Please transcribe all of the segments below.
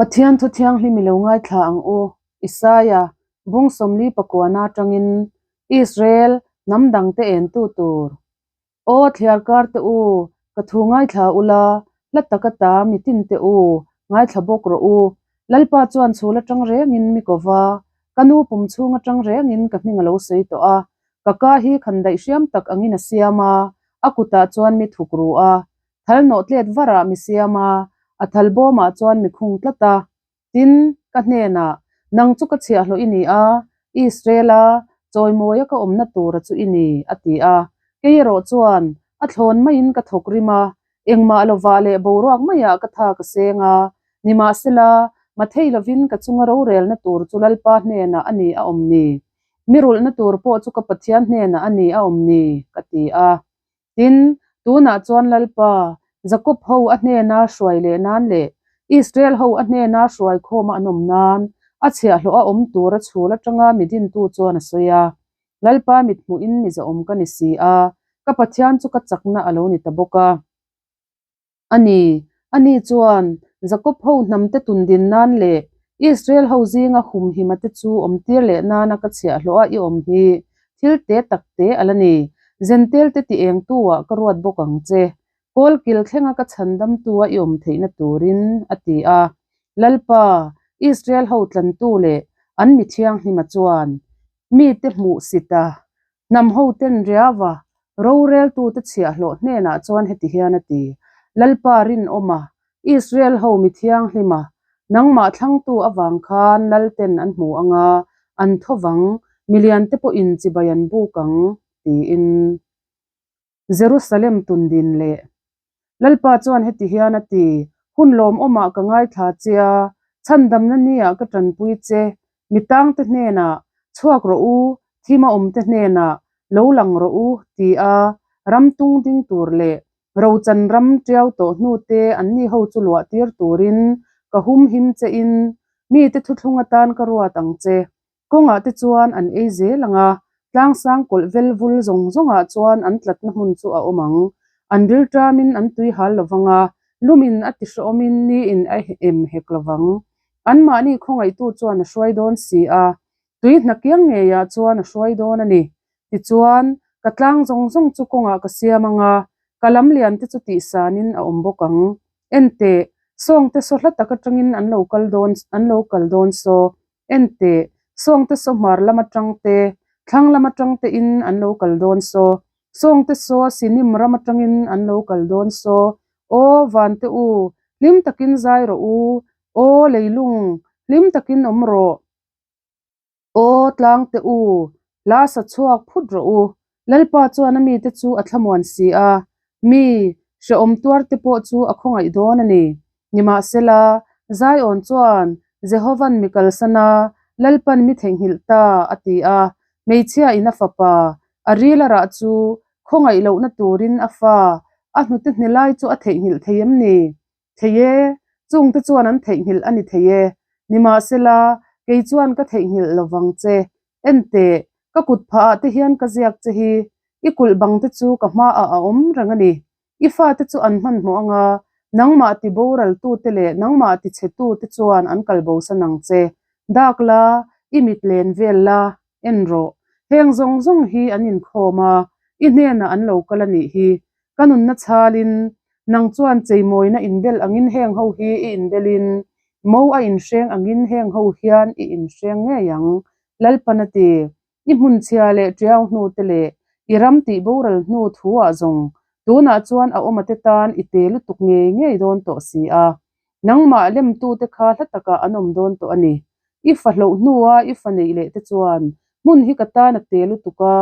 Pathian thu thianghlim i lo ngaithla ang u, Isaia, bung 49 atangin Israel hnam dangte entu tur. Aw thliarkar te u, ka thu ngaithla ula, hla taka ta mitin te u, ngaithla bawk rawh u. Lalpa chuan chhul atang rengin mi ko va, ka nu pum chhung atang rengin ka hming a lo sawi tawh a, ka ka hi khandaih hriam tak angin a siam a, a kutah chuan mi thuk ru a, Thal nawh tlet varah mi siam a, a thal bawmah chuan mi khung tlat a. Tin, ka hnenah, Nang chu ka chhiahhlawh i ni a, Israela chawimawia ka awmna tura chu i ni, a ti a. Kei erawh chuan a thlawn maiin ka thawk rim a, engmah lovah leh boruak maiah ka tha ka seng a. Nimahsela, mathei lovin ka chunga rorelna tur chu Lalpa hnenah a ni a awm ni? Mi rulhna tur pawh chu ka Pathian hnenah a ni a awm ni? ka ti a. Tin, tunah chuan Lalpa, Jakob ho a hnena hruai leh nan leh Israel ho a hnena hruai khawma an awm nan, a chhiahhlawh a awm tura chhul atanga mi dintu chuan a sawi a. Lalpa mithmuhin mi zahawm ka ni si a, ka Pathian chu ka chakna a lo ni ta bawk a. A ni, ani chuan Jakob ho hnamte tundin nan leh Israel ho zinga humhima te chu awmtir leh nana ka chhiahhlawh a i awm hi thil te tak te a la ni. Zentel te ti engtu ah ka ruat bawk ang che. Kawl kil thlenga ka chhandamtu a i awm theihna turin, a ti a. Lalpa, Israel ho tlantu leh an mi thianghlima chuan mite hmuh sita Hnam hoten riava roreltute chhiahhlawh hnenah chuan heti hian a ti, Lalpa rinawma, Israel ho mi thianghlima, nangmah thlangtu avang khan lalten an hmu ang a, an tho vang, miliante pawhin chibai an buk ang, tiin. Jerusalem tundin leh Lalpa chuan heti hian a ti, Hun lawmawmah ka ngaithla che a, chhandamna niah ka tanpui che, mi tangte hnenah, Chhuak rawh u, thim a awmte hnenah, Lo lang rawh u, ti a, ram tung ding tur leh rochan ram tiau tawh hnute anni ho chu luah tir turin ka humhim chein, mite thuthlung atan ka ruat ang che. Kawngah te chuan an ei zel ang a, tlangsang kawlh vel vul zawng zawngah chuan an tlatna hmun chu a awm ang. An rilṭamin an tui hal lo vang a, lumin a ti hrehawmin niin a em hek lo vang. Anmahni khawngaihtu chuan a hruai dawn si a, tui hna kiang ngeiah chuan a hruai dawn a ni. Tichuan, ka tlang zawng zawng chu kawngah ka siam ang a, ka lam lian te chu tihsanin a awm bawk ang. Enteh, sawngte saw hla tak atangin an lo kal dawn an lo kal dawn saw. Enteh, sawngte saw hmar lam atang te, thlang lam atang te in an lo kal dawn saw. Sawngte saw Sinim ram atangin an lo kal dawn saw. Aw, vante u, hlim takin zai rawh u. Aw, leilung, hlim takin awm rawh. Aw tlang teh u, hla sa chhuak phut rawh u. Lalpa chuan a mite chu a thlamuan si a, mi hrehawm tuarte pawh chu a khawngaih dawn a ni. Nimahsela, Zion chuan Jehovan mi kalsan a, Lalpan mi theihnghilh ta, a ti a. Hmeichhia in a fapa, a ril a rah chu khawngaih lohna turin a fa, a hnute hnilai chu a theihnghilh thei em ni? Thei e, chungte chuan an theihnghilh a ni thei e. Nimahsela, kei chuan ka theihnghilh lo vang che. Enteh, ka kut phah ah te hian ka ziak che hi, i kulh bang te chu ka hmaah a awm reng a ni. I fate chu an hmanhmawh ang a, nangmah ti boral tute leh nangmah ti chhe tute chuan an kal bosan ang che. Dak la, i mit len vel la, en rawh. Heng zawng zawng hi an inkhawm a, i hnenah an lo kal a nih hi. Ka nunna chhalin, nang chuan cheimawina inbel angin heng ho hi i inbelin, mo a inhreng angin heng ho hian i inhreng ngei ang, Lalpan a ti. I hmunchhia leh tiau hnu te leh i ram tih boral hnu thu ah zawng, tunah chuan a awm ate tan i te lutuk ngei ngei dawn tawh si a. Nangmah lemtute kha hla takah an awm dawn tawh a ni. I fa hloh hnua i fa neih leh te chuan hmun hi ka tan a te lutuk a,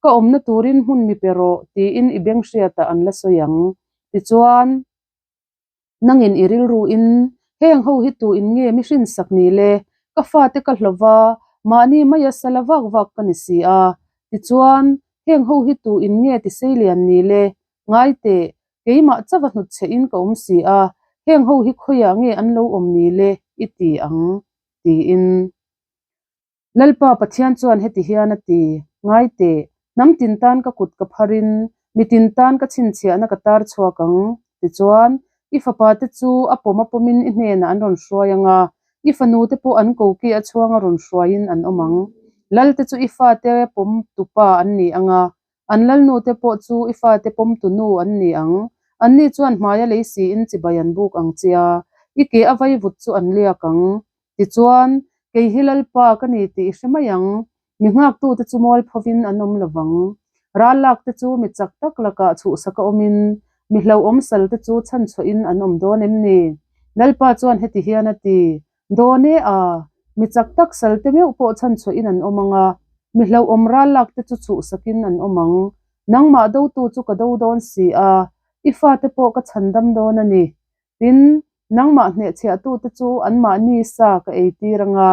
ka awmna turin hmun mi pe rawh tiin i beng hriatah an la sawi ang. Tichuan, nangin i rilruin heng ho hi tu in nge mi hrinsak ni le, ka fate ka hlo va, mahni maia sala vak vak ka ni si a. Tichuan, heng ho hi tu in nge ti seilian ni le, ngai teh, keimah chauha hnutchhe in ka awm si a, heng ho hi khawiah nge an lo awm ni le i ti ang, tiin. Lalpa Pathian chuan heti hian a ti, Ngai teh, hnam tin tan ka kut ka pharin, mi tin tan ka chhinchhiahna ka tar chhuak ang. Tichuan, I fapate chu a pawm a pawmin i hnenah an rawn hruai ang a, i fanute pawh an koki a chhuanga rawn hruaiin an awm ang. Lalte chu i fate pawmtupa an ni ang a, an lalnute pawh chu i fate pawmtunu an ni ang. Anni chuan hmaia lei siin chibai an buk ang che a, i ke a vaivut chu an liak ang. Tichuan, kei hi Lalpa ka ni tih i hre mai ang. Mi nghaktute chu mualphovin an awm lo vang. Ral lakte chu mi chak tak lakah chhuhsak a awmin, mi hlauhawm salte chu chhanchhuahin an awm dawn em ni? Lalpa chuan heti hian a ti, Dawn e a, mi chak tak salte meuh pawh chhanchhuahin an awm ang a, mi hlauhawm ral lakte chu chhuhsakin an awm ang. Nangmah dotu chu ka do dawn si a, i fate pawh ka chhandam dawn a ni. Tin, nangmah hnehchhiahtute chu anmahni sa ka eitir ang a,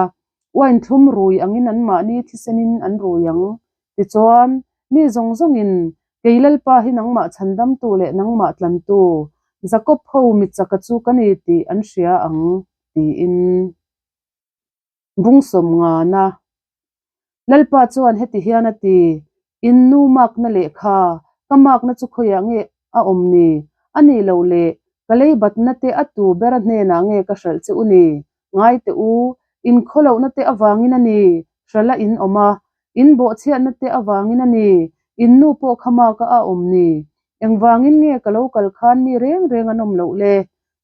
Uain thlum rui angin anmahni thisenin an rui ang. Tichuan, mi zawng zawngin, Kei Lalpa hi nangmah chhandamtu leh nangmah tlantu, Jakob ho mi chaka chu ka ni tih an hria ang, tiin bungsawm ngana. Lalpa chuan heti hian a ti, In nu makna lehkha, ka makna chu khawiah nge a awm ni? A nih loh leh, ka lei batna te a tu bera hnenah nge ka hralh che u ni? Ngai teh u, in khawlohna te avangin a ni, hralh a in awm a, in bawhchhiatna te avangin a ni, in nu pawh kha maka a awm ni? Engvangin nge ka lo kal khan mi reng reng an awm loh le?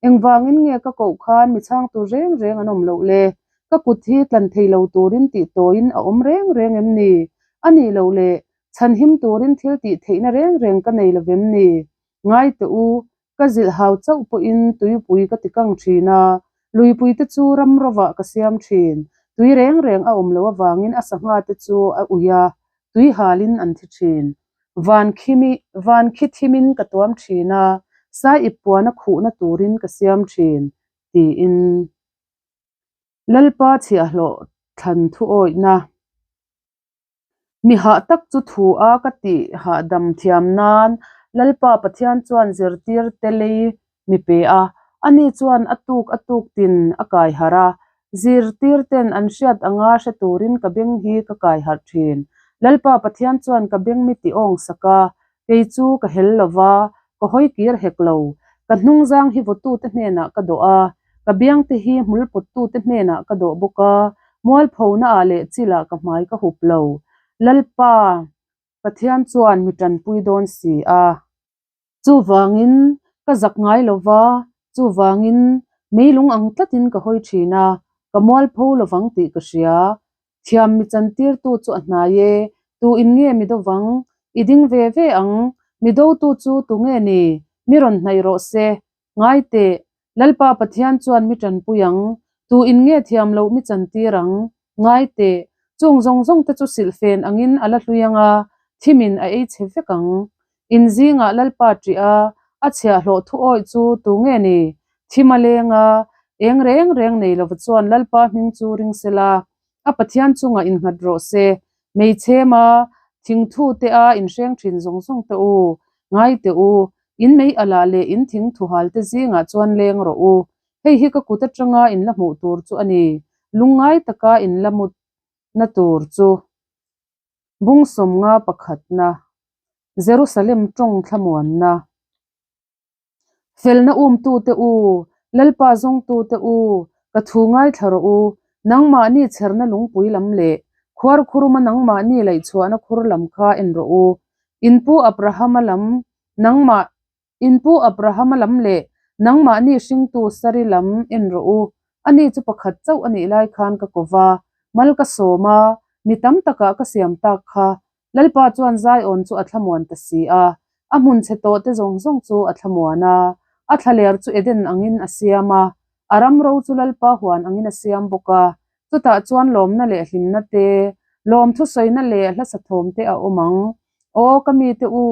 Engvangin nge ka koh khan mi chhang tur reng reng an awm loh le? Ka kut hi tlan thei lo turin tih tawiin a awm reng reng em ni? A nih loh le, chhanhim turin thil tih theihna reng reng ka nei lo vem ni? Ngai teh u, ka zilh hau chauh pawhin tuipui ka ti kang thin a, luipui te chu ram rovah ka siam thin. Tui reng reng a awm loh avangin a sangha te chu a ui a, tui halin an thi thin. Van khimi, van khi thimin ka tuam thin a, sai ip puana khuhna turin ka siam thin, tiin Lalpa chhiahhlawh thlan thu awihna. Mi hah tak chu thu a ka tih hahdam thiam nan Lalpa Pathian chuan zirtir te lei mi pe a, ani chuan a tuk a tuk tin a kai harh a, zirtir ten an hriat anga hre turin ka beng hi ka kai harh thin. Lalpa Pathian chuan ka beng mi ti awng sak a, kei chu ka hel lo va, ka hawi kir hek lo. Ka hnungzang hi vawtute hnenah ka dawh a, ka biangte hi hmulpawttute hnenah ka dawh bawk a, mualphonaah leh chilah ka hmai ka hup lo. Lalpa Pathian chuan mi tanpui dawn si a. Chuvangin ka zak ngai lo va, chuvangin meilung ang tlatin ka hawi thin a, ka mualpho lovang tih ka hria. Thiam mi chantirtu chu a hnai e, tu in nge mi dovang? I ding ve ve ang, mi dotu chu tu nge ni? Mi rawn hnaih rawh se. Ngai teh, Lalpa Pathian chuan mi tanpui ang, tu in nge thiam loh mi chantir ang? Ngai teh, chung zawng zawng te chu silhfen angin a la hlui ang a, thimin a ei chhe vek ang. In zingah Lalpa ṭih a, a chhiahhlawh thu awih chu tu nge ni? Thim a leng a, eng reng reng nei lova chuan Lalpa hming chu ring sela, a Pathian chungah innghat rawh se. Hmeichhem a, thingthu te a inhreng ṭhin zawng zawng te u, ngai teh u, in mei alah leh in thingthu hal te zingah chuan leng rawh u. Hei hi ka kut aṭanga in la hmuh tur chu a ni, lungngai taka in la mutna tur chu. Bung sawmnga pakhatna, Jerusalem tawng thlamuanna. Felna umtute u, Lalpa zawngtute u, ka thu ngaithla rawh u, nangmahni chherna lungpui lam leh khuarkhuruma nangmahni laihchhuahna khur lam kha en rawh u. In pu Abrahama lam, nangmah In pu Abrahama lam leh nangmahni hringtu Sari lam en rawh u, ani chu pakhat chauh a nih lai khan ka ko va, mal ka sawm a, mi tam takah ka siam tak kha. Lalpa chuan Zion chu a thlamuan ta si a, a hmun chhe tawh te zawng zawng chu a thlamuan a, a thlaler chu Eden angin a siam a, a ram ro chu Lalpa huan angin a siam bawk a, chutah chuan lawmna leh hlimna te, lawm thusawina leh hla sathawm te a awm ang. Aw ka mite u,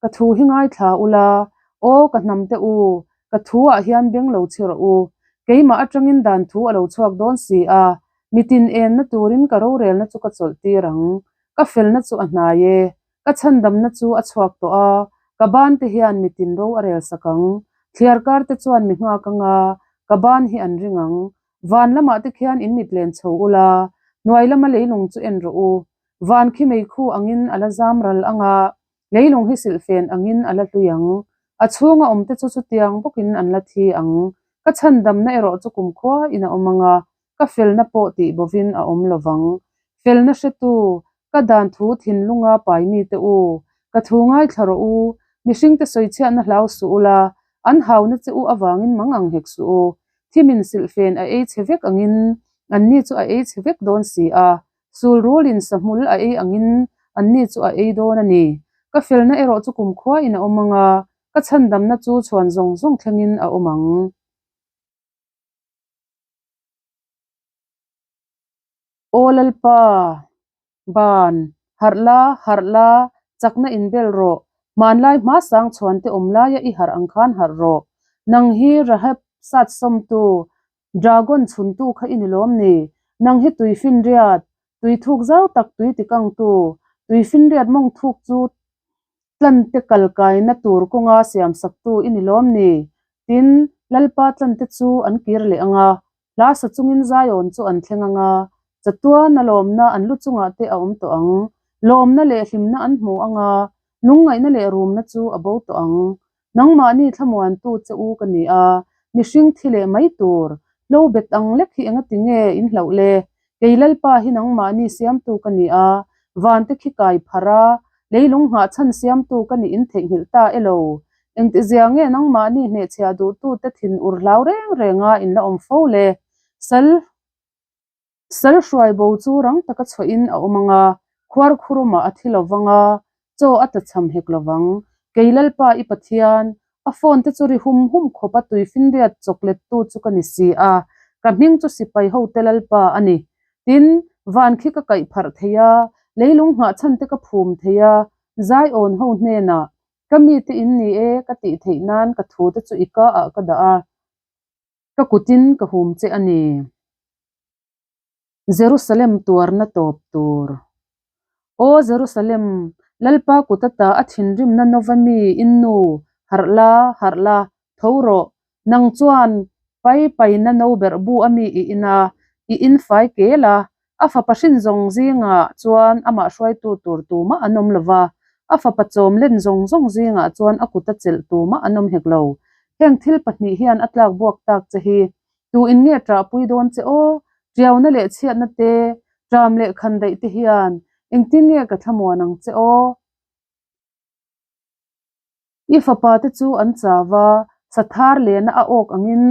Ka thu hi ngaithla ula, aw ka hnam te u, ka thu ah hian beng lo chhi rawh u. Keimah atangin dan thu a lo chhuak dawn si a, mitin enna turin ka rorelna chu ka chawlh tir ang. Ka felna chu a hnai e, ka chhandamna chu a chhuak tawh a, ka ban te hian mitin ro a rel sak ang. Thliarkar te chuan mi nghak anga, ka ban hi an ring ang. Van lamah te khian in mit len chho ula, hnuai lama leilung chu en rawh u. Van khi meikhu angin a la zam ral anga, Leilung hi silhfen angin a la hlui ang. A chhunga awmte chu chutiang bawkin an la thi ang. Ka chhandamna erawh chu kumkhuain a awm ang a, ka felna pawh tih bovin a awm lo vang. Felna hretu, ka dan thu thinlunga pai mite u, ka thu ngaithla rawh u, mihringte sawichhiatna hlau suh ula, an hauna che u avangin mang ang hek suh u. Thimin silhfen a ei chhe vek angin anni chu a ei chhe vek dawn si a, sul rulin sahmul a ei angin anni chu a ei dawn a ni. Ka felna erawh chu kumkhuain a awm ang a, ka chhandamna chu chhuan zawng zawng thlengin a awm ang. Aw Lalpa, ban, harh la, harh la, chakna inbel rawh, hmanlai hmasang chhuante awm laia i harh ang khan harh rawh. Nang hi Rahab satsawmtu, dragon chhuntu kha i ni lawm ni? Nang hi tuifinriat, tui thuk zau tak tui tikangtu, tuifinriat mawng thuk chu tlante kalkaina tur kawnga siamsaktu i ni lawm ni? Tin, Lalpa tlante chu an kir leh ang a, hla sa chungin Zion chu an thleng ang a, chatuan a lawmna an lu chungah te a awm tawh ang. Lawmna leh hlimna an hmu ang a, lungngaihna leh rumna chu a bo tawh ang. Nangmahni thlamuantu che u ka ni a, mihring thi leh mai tur, hlo bet ang lek hi engati nge in hlauh le? Kei Lalpa hi nangmahni siamtu ka ni a, vante khi kai pharh a, leilung nghahchhan siamtu ka nih in theihnghilh ta elo? Engtizia nge nangmahni hnehchhiah duhtute thin ur hlau reng renga in la awm fo le? Sal Sal hruai bo chu rang taka chhuahin a awm ang a, khuar khurumah a thi lovang a, chaw a tlachham hek lovang. Kei Lalpa i Pathian, a phone te chu ri hum hum khawp a tuifinriat chawklettu chu ka ni si a, ka hming chu sipai hote Lalpa a ni. Tin, van khi ka kaih pharh thei a, leilung nghahchhan te ka phum thei a, Zion ho hnenah, Ka mite in ni e, ka tih theih nan ka thu te chu i ka ah ka dah a. Ka kutin ka hum che a ni. Jerusalem tuarna tawp tur. Aw Jerusalem, Lalpa kut ata a thinrimna nova mi in nu, harh la, harh la, tho rawh. Nang chuan pai paina no berh bu a mi i in a, i in fai kel a, a fapa hrin zawng zingah chuan amah hruaitu tur tumah an awm lo va, a fapa chawm len zawng zawng zingah chuan a kut a chelh tumah an awm hek lo. Heng thil pahnih hian a tlak buak tak che hi Tu in nge ṭahpui dawn che aw? Ṭiauna leh chhiatna te, ṭam leh khandaih te hian engtin nge ka thlamuan ang che aw? I fapa te chu an chau a, sathar lehna a awk angin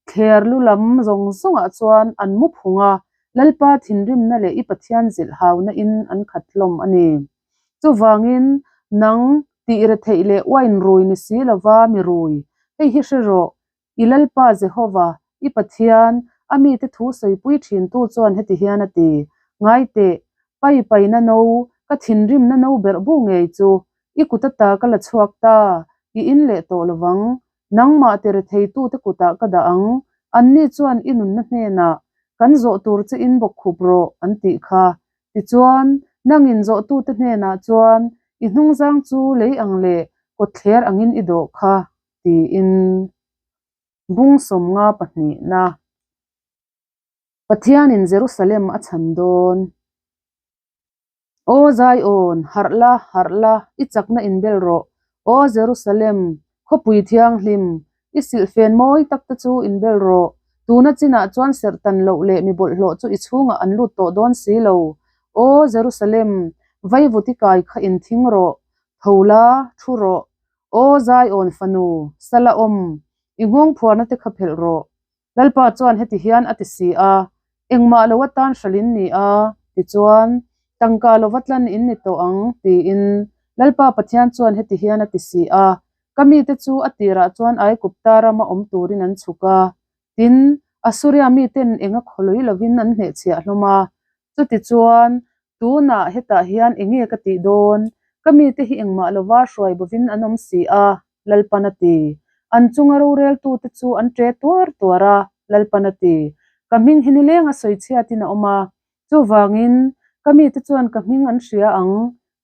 thler lu lam zawng zawngah chuan an mu phung a, Lalpa thinrimna leh i Pathian zilh hauna in an khat hlawm a ni. Chuvangin, nang tih retheih leh uain rui ni si lova mi rui, hei hi hre rawh, I Lalpa Jehova, i Pathian, a mite thu sawipui thintu chuan heti hian a ti, Ngai teh, pai paina no, ka thinrimna no berh bu ngei chu, i kut ata ka la chhuak ta, i in leh tawh lovang, nangmah ti retheitute kutah ka dah ang, anni chuan i nunna hnenah, Kan zawh tur che in bawk khup rawh, an tih kha. Tichuan, nangin zawhtute hnenah chuan, I hnungzang chu lei ang leh kawtthler angin i dawh kha, tiin bung sawmnga pahnihna Pathianin Jerusalem a chhan dawn. Aw Zion, harh la, harh la, i chakna inbel rawh. Aw Jerusalem, khawpui thianghlim, i silhfen mawi tak te chu inbel rawh. Tuna chinah chuan serhtan loh leh mi bawlhhlawh chu i chhungah an lut tawh dawn si lo. Aw Jerusalem, vaivut i kai kha inthing rawh, tho la, thu rawh. Aw Zion fanu, sala awm, i nghawng phuarna te kha phelh rawh. Lalpa chuan heti hian a ti si a, Engmah lo atan hralh in ni a, tichuan, tangka lova tlan in ni tawh ang, tiin. Lalpa Pathian chuan heti hian a ti si a, Ka mite chu a tirah chuan Aigupta rama awm turin an chhuk a, tin, Asuria miten eng a khawlui lovin an hnehchhiah hlawm a. Chutichuan, Tunah hetah hian eng nge ka tih dawn? Ka mite hi engmah lova hruai bovin an awm si a, Lalpan a ti. An chunga roreltute chu an ṭe tuar tuar a, Lalpan a ti. Ka hming hi nileng a sawi chhiatin a awm a, chuvangin ka mite chuan ka hming an hria ang.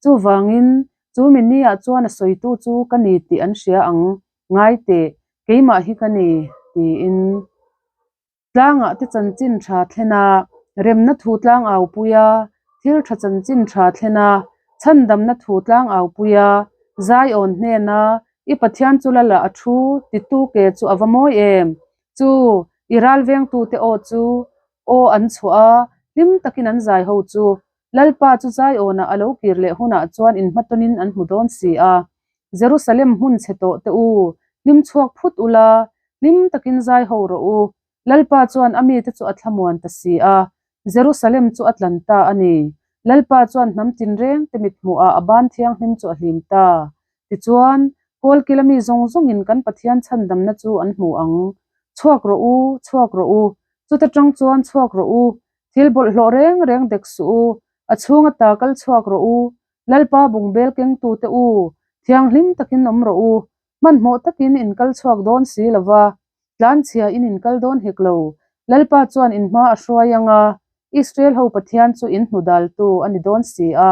Chuvangin, chu mi niah chuan a sawitu chu ka ni tih an hria ang, ngai teh, keimah hi ka ni, tiin. Tlangah te chanchin tha thlen a, remna thu tlang au pui a, thil tha chanchin tha thlen a, chhandamna thu tlang au pui a, Zion hnena I Pathian chu Lala a thu titu ke chu a va mawi em! Chu i ral vengtute aw chu aw an chhuah a, hlim takin an zai ho chu. Lalpa chu Zion-ah a lo kir leh hunah chuan inhmatawnin an hmu dawn si a. Jerusalem hmun chhe tawh teh u, hlim chhuak phut ula, hlim takin zai ho rawh u. Lalpa chuan a mite chu a thlamuan ta si a, Jerusalem chu a tlan ta a ni. Lalpa chuan hnam tinreng te mithmuhah a ban thianghlim chu a hlim ta. Tichuan, kawlkila mi zawng zawngin kan Pathian chhandamna chu an hmu ang. Chhuak rawh u, chhuak rawh u, chuta tang chuan chhuak rawh u, thil bawlhhlawh reng reng dek suh u, a chhung ata kal chhuak rawh u, Lalpa bungbel kengtute u, thianghlim takin awm rawh u, Hmanhmawh takin in kal chhuak dawn si lo va, tlanchhia in in kal dawn hek lo. Lalpa chuan in hma a hruai ang a, Israel ho Pathian chu in hnu daltu a ni dawn si a.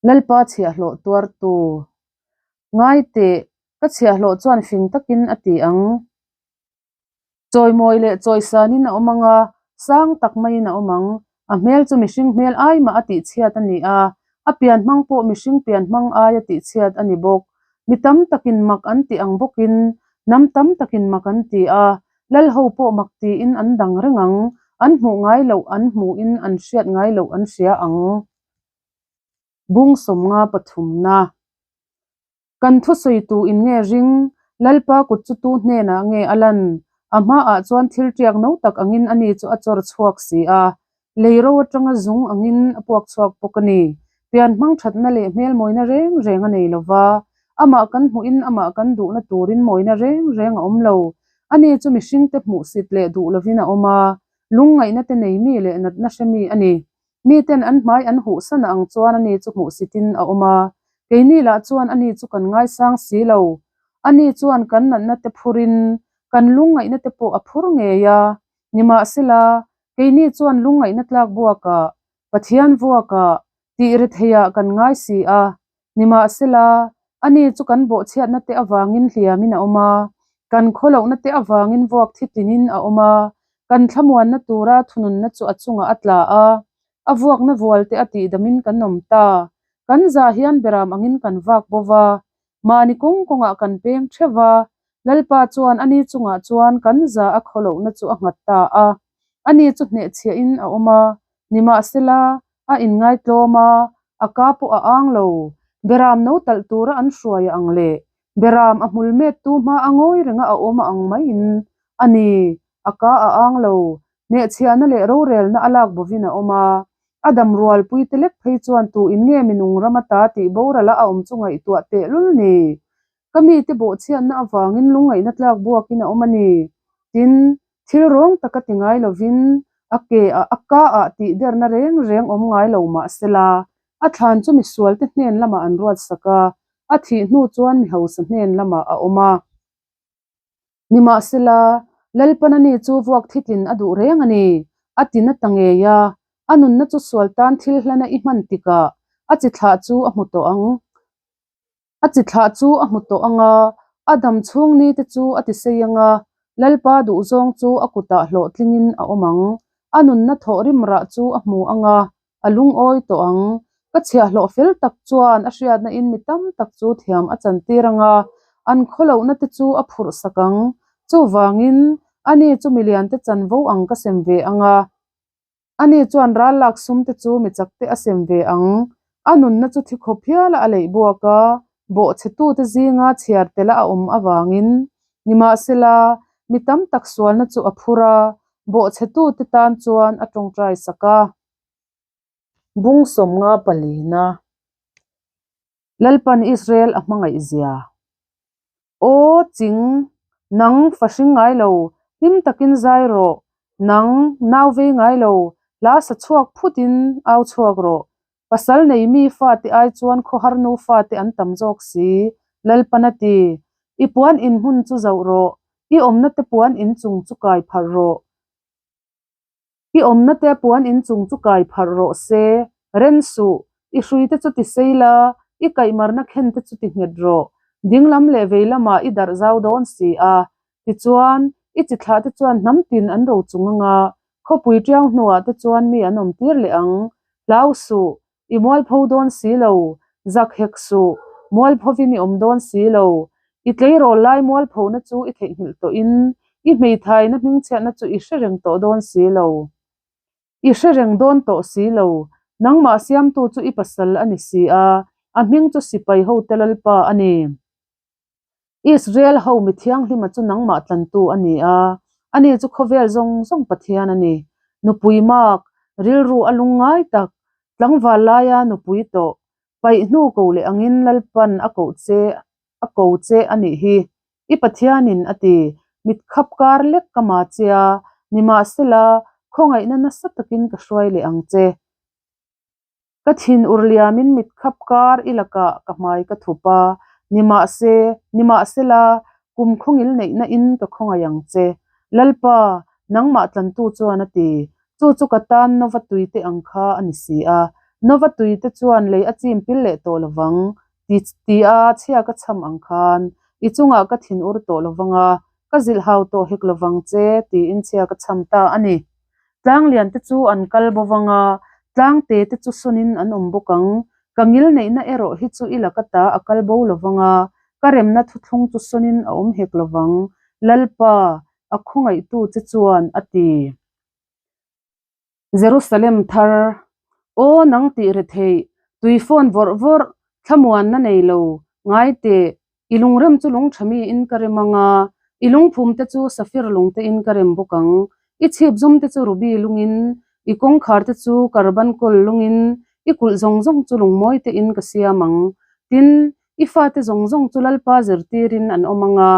Lalpa chhiahhlawh tuartu. Ngai teh, ka chhiahhlawh chuan fing takin a ti ang. Chawimawi leh chawisanin a awm ang a, sang tak maiin a awm ang. A hmel chu mihring hmel ai mah a tihchhiat a ni a, a pianhmang pawh mihring pianhmang ai a tihchhiat a ni bawk. Mi tam takin mak an ti ang bawkin hnam tam takin mak an ti a, lalho pawh mak tiin an dang reng ang, an hmuh ngai loh an hmuhin an hriat ngai loh an hria ang. Bung 53 na. Kan thusawi tu in nge ring? Lalpa kut chu tu hnenah nge a lan? A hmaah chuan thil tiak no tak angin ani chu a chawr chhuak si a, lei ro atanga zung angin a puak chhuak bawk a ni. Pian hmang thatna leh hmel mawina reng reng a nei lo va, amah kan hmuhin amah kan duhna turin mawina reng reng a awm lo. Ani chu mihringte hmuhsit leh duh lovin a awm a, lungngaihna te nei mi leh natna hre mi a ni. Miten an hmai an huh sana ang chuan ani chu hmuhsitin a awm a, keini lah chuan ani chu kan ngaisang si lo. Ani chuan kan natna te phurin kan lungngaihna te pawh a phur ngei a, nimahsela, keini chuan lungngaihna tlak buakah, Pathian vuakah, tih retheiah kan ngai si a, nimahsela, ani chu kan bawhchhiatna te avangin hliamin a awm a, kan khawlohna te avangin vuak thi tinin a awm a, kan thlamuanna tura thununna chu a chungah a tla a, a vuakna vual te a tihdamin kan awm ta. Kan zah hian beram angin kan vak bo va, mahni kawng kawngah kan peng theuh va, Lalpa chuan ani chungah chuan kan zah a khawlohna chu a nghat ta a, ani chu hnehchhiahin a awm a, nimahsela, A inngaitlawm a, a ka pawh a ang lo. Beram no talh tura an hruai a ang leh beram a hmul met tu hma a ngawi renga a awm a ang maiin a ni. A ka a ang lo. Hnehchhiahna leh rorelna a lak bovin a awm a. A dam rualpui te lek phei chuan tu in nge minung ram ata tih borala a awm chu ngaihtuah tehlul ni. Ka mite bawhchhiatna avangin lungngaihna tlak buakin a awm a ni. Tin, thil rawng taka ti ngai lovin a ke ah a ka ah tih derna reng reng awm ngai lo mah sela, a thlan chu misualte hnen lamah an ruatsak a, a thih hnu chuan mi hausa hnen lamah a awm a. Nimahsela, Lalpan ani chu vuak thitlin a duh reng a ni, a ti na ta ngei a, a nunna chu sual tan thil hlana i hman tikah a chi thlah chu a hmu tawh ang. A chi thlah chu a hmu tawh ang a, a dam chhung ni te chu a ti sei ang a, Lalpa duhzawng chu a kutah hlawhtlingin a awm ang. A nunna thawh rim rah chu a hmu ang a, a lungawi tawh ang. Ka chhiahhlawh fel tak chuan a hriatna in mi tam tak chu thiam a chantir ang a, an khawlohna te chu a phurh sak ang. Chuvangin, ani chu milian te chanvo ang ka sem ve ang a. Ani chuan ral lak sum te chu mi chak te a sem ve ang. A nunna chu thi khawp hiala a leih buak a, bawhchhetute zinga chhiar tela a awm avangin. Nimahsela, mi tam tak sualna chu a phur a, bawhchhetute tan chuan a tawngtai sak a. Bung 54 na. Lalpan Israel a hmangaih zia. Aw ching, nang fa hring ngai lo, hlim takin zai rawh, nang nau vei ngai lo, hla sa chhuak phutin au chhuak rawh. Pasal nei mi fate ai chuan khawhar nu fate an tam zawk si, Lalpan a ti. I puan in hmun chu zauh rawh, i awmna te puan in chung chu kai pharh rawh. I awmna te puan in chung chu kai pharh rawh se, ren suh, i hrui te chu ti sei la, i kaihmarna khen te chu ti nghet rawh, dinglam leh vei lamah i darh zau dawn si a. Tichuan, i chi thlah te chuan hnam tin an ro chung anga, khawpui tiau hnuah te chuan mi an awm tir leh ang. Hlau suh, i mualpho dawn si lo, zak hek suh, Mualphovin i awm dawn si lo. I tleirawl lai mualphona chu i theihnghilh tawhin i hmeithaina hmingchhiatna chu i hre reng tawh dawn si lo. I hre reng dawn tawh si lo. Nangmah siamtu chu i pasal a ni si a, a hming chu sipai hote Lalpa a ni. Israel ho mi thianghlima chu nangmah tlantu a ni a, ani chu khawvel zawng zawng Pathian a ni. Nupui mak, rilru a lungngai tak, tlangval laia nupui tawh, paih hnu ko leh angin Lalpan a koh che a ko che a nih hi. I Pathianin a ti, mit khap kar lek ka ma che a, nimahsela khawngaihna nasa takin ka hruai leh ang che. Ka thin ur liamin mit khap kar i lakah ka hmai ka thup a, nimahse, nimahsela, kum khawngil neihna in ka khawngaih ang che. Lalpa, nangmah tlantu chuan a ti. Chu chu ka tan Nova tuite ang kha a ni si a. Nova tuite chuan lei a chim pil leh tawh lovang, ti ti a chhia ka chham ang khan i chungah ka thin ur tawh lovang a, ka zilh hau tawh hek lovang che, tiin chhia ka chham ta a ni. Tlanglian te chu an kal bo vang a, tlangte te chu sawnin an awm bawk ang. Ka ngil neihna erawh hi chu i laka ta a kal bo lo vang a, ka remna thuthlung chu sawnin a awm hek lo vang, Lalpa, a khawngaihtu che chuan a ti. Jerusalem thar, Aw nang tih re theih, tui phone vawrh vawrh, thlamuanna nei lo, ngai teh, I lungrem chu lung tha miin ka rem ang a, i lungphum te chu safir lung te in ka rem bawk ang. I chhip zum te chu ruby lungin, i kawngkhar te chu karbankawl lungin, i kulh zawng zawng chu lungmawi te in ka siam ang. Tin, i fate zawng zawng chu Lalpa zirtirin an awm ang a,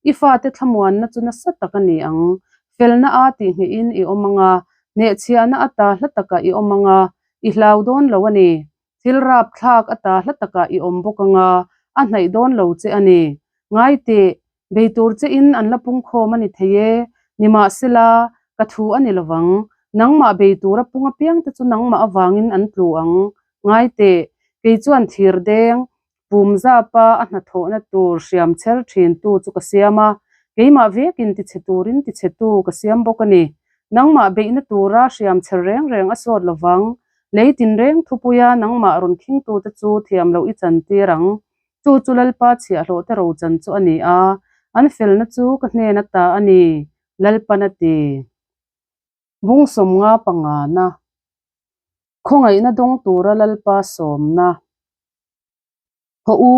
i fate thlamuanna chu nasa tak a ni ang. Felna a tihnghehin i awm ang a, hnehchhiahna ata hla takah i awm ang a, i hlau dawn lo a ni. Thil rapthlak a ta hla takah i awm bawk anga, a hnaih dawn lo che a ni. Ngai teh, bei tur che in an la pungkhawm a ni thei e, nimahsela, ka thu a ni lovang. Nangmah bei tura pung apiang te chu nangmah avangin an tlu ang. Ngai teh, kei chuan thir deng, pum zapa a hnathawhna tur hriam chher thin tu chu ka siam a, keimah vekin tichhe turin tichhetu ka siam bawk a ni. Nangmah beihna tura hriam chher reng reng a sawt lovang. Lei tinreng thupuia nangmah rawn khingtute chu thiam loh i chantir ang. Chu chu Lalpa chhiahhlawhte rochan chu a ni a, an felna chu ka hnen ata a ni, Lalpan a ti. Bung 55 pangana, Khawngaihna dawng tura Lalpa sawmna. Haw u,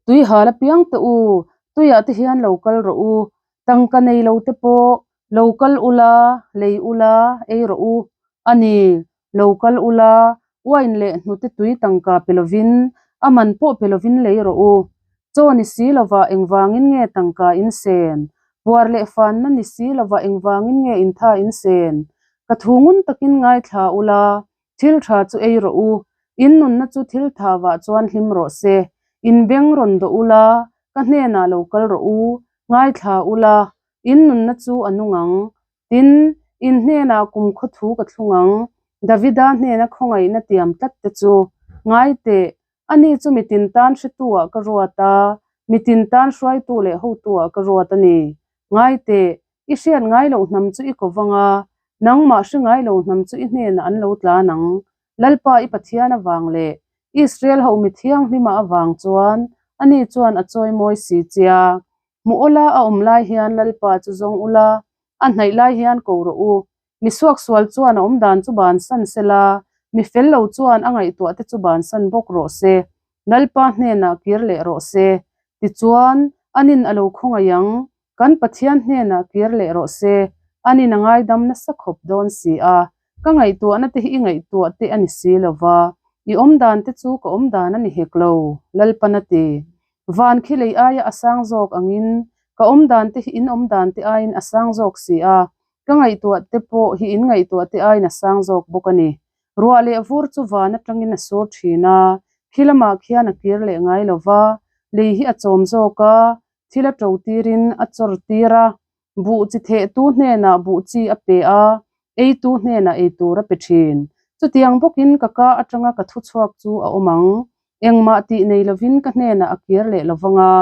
tui hal apiang te u, tuiah te hian lo kal rawh u, tangka nei lo te pawh lo kal ula, lei ula, ei rawh u, a ni, lo kal ula, wine leh hnute tui tangka pe lovin, a man pawh pe lovin lei rawh u. Chaw ni si lovah engvangin nge tangka in sen? Puar leh fanna ni si lovah engvangin nge intha in sen? Ka thu ngun takin ngaithla ula, Thil tha chu ei rawh u, in nunna chu thil tha vah chuan hlim rawh se. In beng rawn dawh ula, ka hnenah lo kal rawh u, ngaithla ula, in nunna chu a nung ang. Tin, in hnenah kum khaw thu ka thlung ang, Davida hnena khawngaihna tiam tlat te chu. Ngai teh, ani chu mitin tan hretu-ah ka ruat a, mitin tan hruaitu leh hotu-ah ka ruat a ni. Ngai teh, I hriat ngai loh hnam chu i ko vang a, nangmah hre ngai lo hnam chu i hnenah an lo tlan ang. Lalpa i Pathian avang leh Israel ho mi thianghlima avang chuan ani chuan a chawimawi si che a. Hmuh awla a awm lai hian Lalpa chu zawng ula, a hnaih lai hian ko rawh u. Mi suaksual chuan a awmdan chu bansan sela, mi fel lo chuan a ngaihtuah te chu bansan bawk rawh se. Lalpa hnenah kir leh rawh se. Tichuan, anin a lo khawngaih ang, Kan Pathian hnenah kir leh rawh se, anin a ngaidam nasa khawp dawn si a. Ka ngaihtuahna te hi i ngaihtuah te a ni si lo va, i awmdan te chu ka awmdan a ni hek lo, Lalpan a ti. Van khi lei aia a sang zawk angin, ka awmdan te hi in awmdan te aiin a sang zawk si a, ka ngaihtuah te pawh hi in ngaihtuah te aiin a sang zawk bawk a ni. Ruah leh vur chu van atangin a sur thin a, khi lamah khian a kir leh ngai lo va, lei hi a chawm zawk a, Thil a to tirin a chawr tir a, buh chi thehtu hnenah buh chi a pe a, eitu hnenah ei tur a pe thin. Chutiang bawkin ka ka atanga ka thu chhuak chu a awm ang. Engmah tih nei lovin ka hnenah a kir leh lo vang a,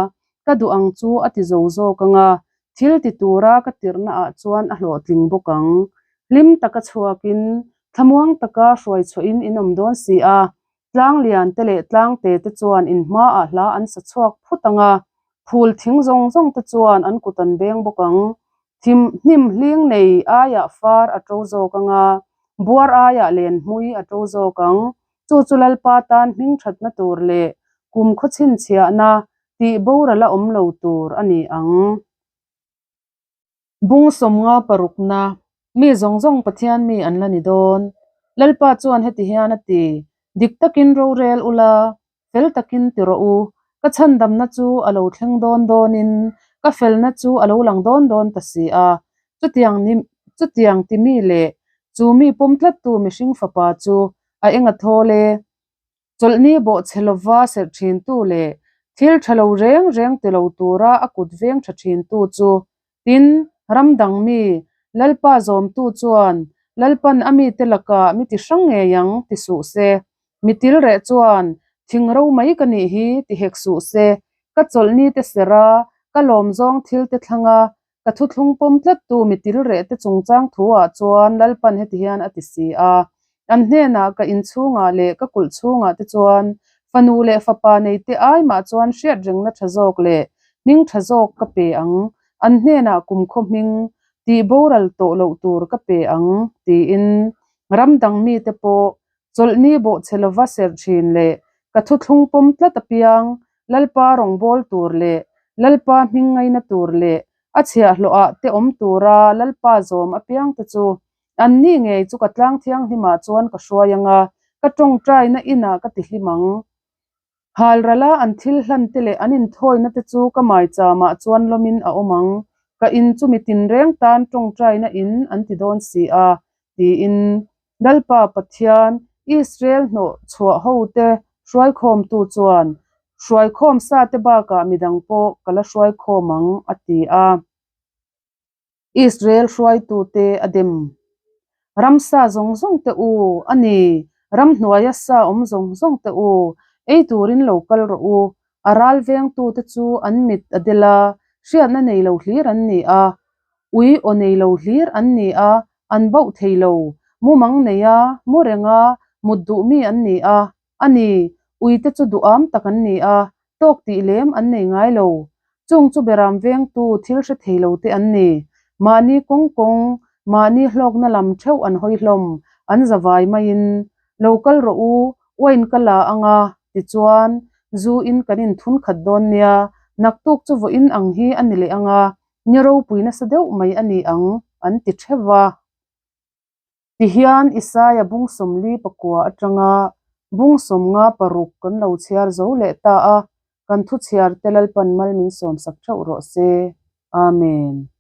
ka duh ang chu a ti zo zawk ang a, thil ti tura ka tirhna ah chuan a hlawhtling bawk ang. Hlim taka chhuakin, thlamuang taka hruai chhuahin in awm dawn si a. Tlang lian te leh tlang te te chuan in hmaah hla an sa chhuak phut ang a, phul thing zawng zawng te chuan an kut an beng bawk ang. Thim hnim hling nei aiah far a to zawk ang a, buar aiah len hmui a to zawk ang. Chu chu Lalpa tan hming thatna tur leh kum khaw chhinchhiahna tih boral a awm lo tur a ni ang. Bung sawmnga parukna, Mi zawng zawng Pathian mi an la ni dawn. Lalpa chuan heti hian a ti, Dik takin rorel ula, fel takin ti rawh u. Ka chhandamna chu a lo thleng dawn dawnin ka felna chu a lo lang dawn dawn ta si a. Chutiang ni chutiang ti mi leh chu mi pawm tlattu mihring fapa chu a eng a thawl e. Chawlhni bawhchhe lova serh thintu leh thil tha lo reng reng ti lo tura a kut veng tha thintu chu tin, ram dang mi, Lalpa zawmtu chuan Lalpan a mite lakah mi ti hrang ngei ang ti suh se. Mi til reh chuan thing ro mai ka nih hi ti hek suh se. Ka chawlhni te serh a, ka lawm zawng thil te thlang a, ka thuthlung pawm tlattu mi til reh te chungchang thu ah chuan Lalpan heti hian a ti si a, An hnenah ka inchhungah leh ka kulh chhungah te chuan fanu leh fapa nei te ai mah chuan hriat rengna tha zawk leh hming tha zawk ka pe ang, an hnenah kumkhaw hming tih boral tawh loh tur ka pe ang, tiin ram dang mite pawh chawlhni bawhchhe lova serh thin leh ka thuthlung pawm tlat apiang Lalpa rawngbâwl tûr leh Lalpa hming ngaina tûr leh a chhiahhlawhah te awm tûra Lalpa zawm apiangte chu anni ngei chu ka tlang thianghlimah chuan ka hruai ang a, ka tawngtaina inah ka ti hlim ang. Halrala an thil hlante leh an inthawina te chu ka maichâmah chuan lawmin a awm ang, ka in chu mi tinrêng tân tawngtaina in an ti dâwn si a, tiin Lalpa Pathian, Israel hnawh chhuah hote hruaikhawmtu chuan, Hruaikhawm sate bakah midang pawh ka la hruaikhawm ang, a ti a. Israel hruaitute a dem. Ramsa zawng zawng te u, a ni, ramhnuaia sa awm zawng zawng te u, ei turin lo kal rawh u. A ral vengtute chu an mit a del a, hriatna nei lo hlir an ni a, ui aw nei lo hlir an ni a, an bauh thei lo, mumang nei a, mu reng a, mut duh mi an ni a, a ni, uite chu duham tak an ni a, tawk tih lem an nei ngai lo. Chung chu beram vengtu thil hre thei lo te an ni. Mahni kawng kawng, mahni hlawkna lam theuh an hawi hlawm, an zavai maiin, Lo kal rawh u, wine ka la ang a, tichuan, zu in kan inthun khat dawn nia, naktuk chu vawiin ang hi a ni leh ang a, Ni ropui nasa deuh mai a ni ang, an ti theuh va. Tihian Isaia bung sawmli pakua atanga bung sawmnga paruk kan lo chhiar zo leh ta a, kan thu chhiar te Lalpan mal min sawmsak theuh rawh se. Amen.